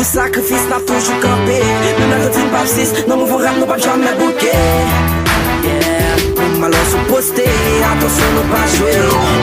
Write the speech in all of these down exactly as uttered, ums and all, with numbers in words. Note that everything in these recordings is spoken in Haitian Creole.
Sakrifis n ap toujou kanpe. Menm lè yo di n p ap sis, nan mouvman rap nou p ap janmen bouke. Yeah. Pou malè sou poste, atansyon nou pa jwe,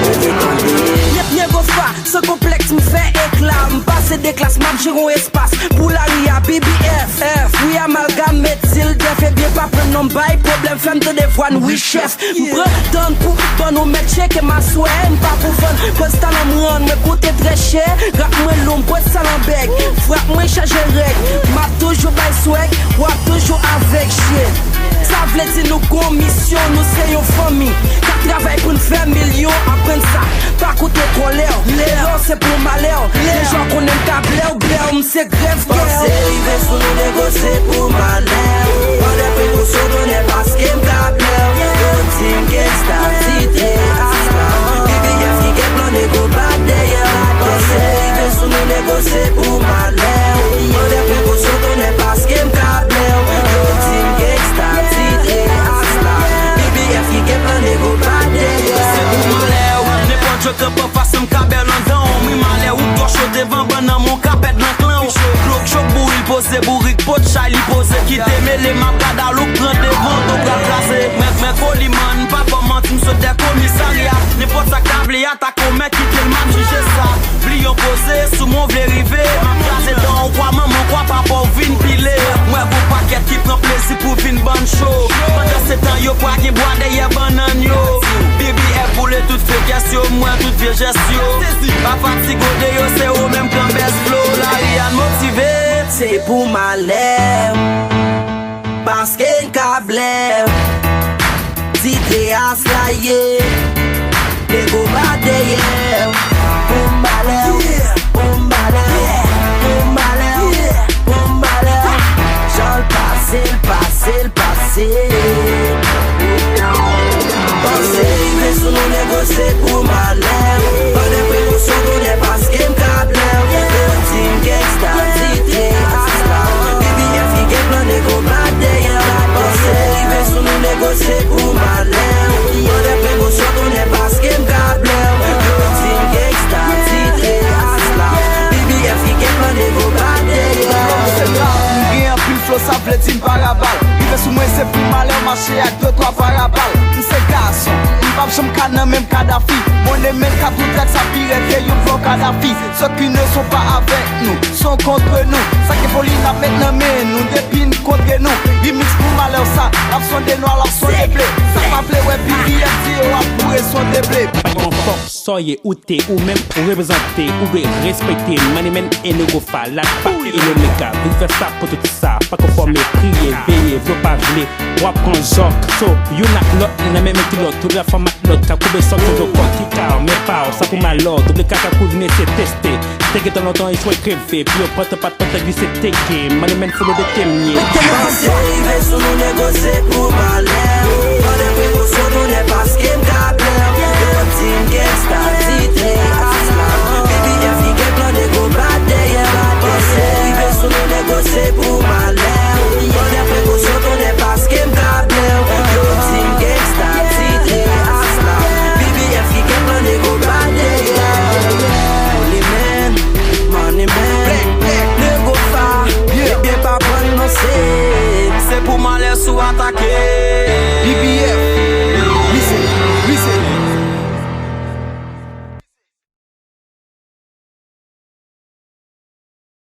rete kanpe. Nèg, nèg ofa, san konplèks m fè ekla. M pase de klas, m ap jere yon espas. Pou lari a B B F, F, wi amalgam, met zil dèf, ebyen pa pran non m bay pwoblèm, fè m tande vwa n wi chèf. M pran tan pou ban nou mèt cheke m aswè, m pa pou vann. Pwès talan m rann, mwen koute trè chè. Rap mwen lou, m pwès talan bèg. Frap mwen chaje règ. M ap toujou bay swag, w ap toujou avèg shit. Sa vle di nou gon misyon, nou se yon fanmi. K ap travay pou n fè milyon, aprann sa. Pa koute kòlè w, lè w se pou malè w. Deja w konnen m ka blè w, blè w, m se grèv kè w. Panse rive sou nou negosye pou malè w. Pran de prekosyon, tonnè, paske m ka blè w. Yo di m gangsta, titre asla. B B F ki gen plan, nego bat dèyè w. Panse rive sou nou negosye pou malè w. Pran de prekosyon, tonnè, paske m ka blè w. Yo di m gangsta, titre asla. B B F ki gen plan, nego bat dèyè w. Se pou malè w, nenpòt jwèt k ap anfas m ka bèl anndan w. Wi malè w, dòch yo devan bann nan mon ka pèd nan klan w. Blok chòk bouri l poze, bourik pot chay li poze. Kite mele m ap gad alouk pran devan, tou pral kraze. Mèt, mèt Koliman, pa ban manti, m sot dè komisarya. Nenpòt sa k ta vle atake w, mèt kite l, m ap jije sa. Bliye w poze, sou mwen w vle rive, m ap kraze dan w, kwa manman w, kwa papa w vin pile. M wè gon pakèt ki pran plezi pou vin bann cho. Pandan se tan yo kwa gen bwa dèyè bannann yo. B B F boule tout fekès yo, m wè tout vye jès yo. Pa fatige w deyò, se ou menm k anbès flo. Lari a n motive. Se pou malè m, paske n ka blè m. Titre asla ye. Nego bat dèyè m. Pou malè w, pou malè w, pou malè w, pou malè w. Jan l pase, l pase, l pase. Panse rive sou nou negosye pou malè w. Pran de prekosyon, tonnè, paske m ka blè w. Yo di m gangsta, titre asla. B B F ki gen plan, nego bat dèyè w. Panse rive sou nou negosye pou malè w. Pran de prekosyon, tonnè, paske m ka blè w. Yo di m gangsta, titre asla. B B F ki gen plan, nego bat dèyè w. M gen anpil flo, sa vle di m parabal. Rive sou mwen, se pou malè w, mache ak de twa parabal. M se gason, m p ap janm ka nan menm Kadafi. Monnen men k ap tou trèt sa pi rèd ke yon flò Kadafi. Ceux qui ne sont pas avec nous sont contre nous. Sa ki foli n ap met nan men nou depi n kontre nou. Remix pou malè w sa, n ap sonde nwa, l ap sonde ble. Sa k pa vle wè B B F di yo ap boure sonde ble. Pa gen fòk sa w ye ou te ou menm ou reprezante, ou dwe respekte Money Man e Nego Fa, la pa e Omega. Vin fè sa pou tout sa, pa konfòme, kriye, veye, vle w pa vle, w ap pran jòk. So, youn ak lòt, nan menm kilòt, tout la fanm ak lòt, k ap koube sòk, koube kòk, ki ka men pa w, sa pou malè w, tout le kaka kou vini se teste. Te gentan lontan echwe kreve, pou yo pran tan pa t pantan glise teke, Money Man folo de temye. Panse rive sou nou negosye pou malè w. Pran de prekosyon, tonnè, paske m ka blè w. Yo di m gangsta, titre asla. B B F ki gen plan, nego bat dèyè w. Panse rive sou nou negosye pou malè w. Pran de prekosyon, tonnè, paske m ka blè w. Yo di m gangsta, titre asla. B B F ki gen plan, nego bat dèyè w. Money Man, Money Man, Nego Fa, ebyen pa pran non se. Se pou malè sou atake.